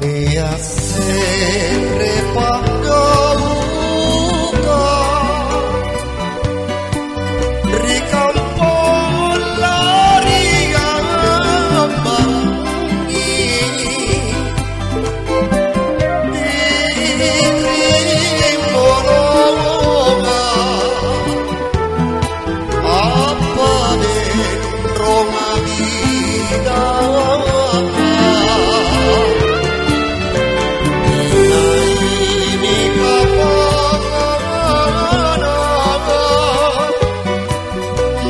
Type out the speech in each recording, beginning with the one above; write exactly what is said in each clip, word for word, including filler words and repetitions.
Nia' se're pa'gauka ri kampong lariambangi, ri rimbolonga. Appabenrong agidanga, inaimi kapangananga,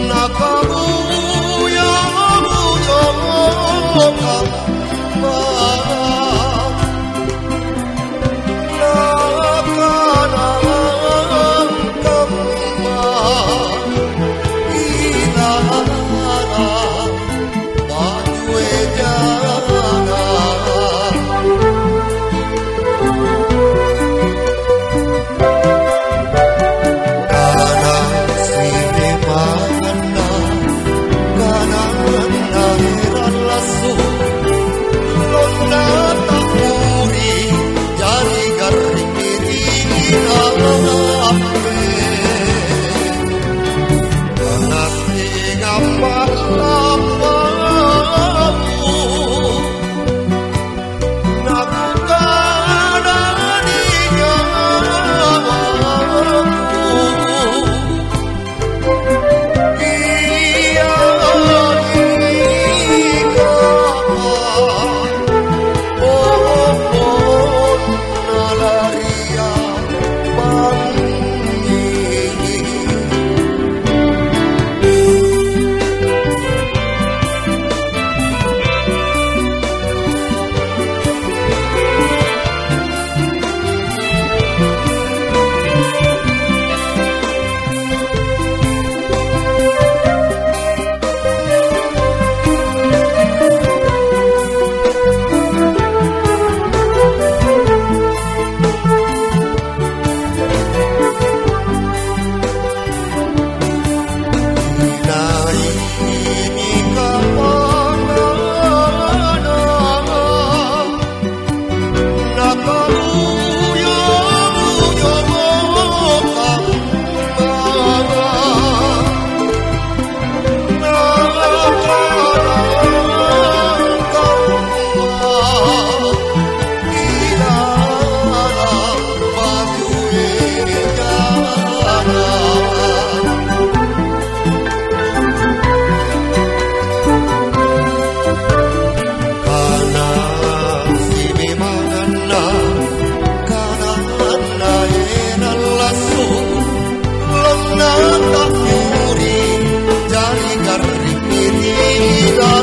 nakabuya-buyamo kamma. Nakanangkamma Inara bajue jana. Kana sinemanganna, kananna erang lassu, lonna ta'muri, jari garring ri Allama'e. Kana tenga pa'lampau, nakukana ri nyawaku, ia nikapa pongpong nalari. Kana simemanganna, kananna erang lassu, lonna ta'muri, jari garring ri Allama'e.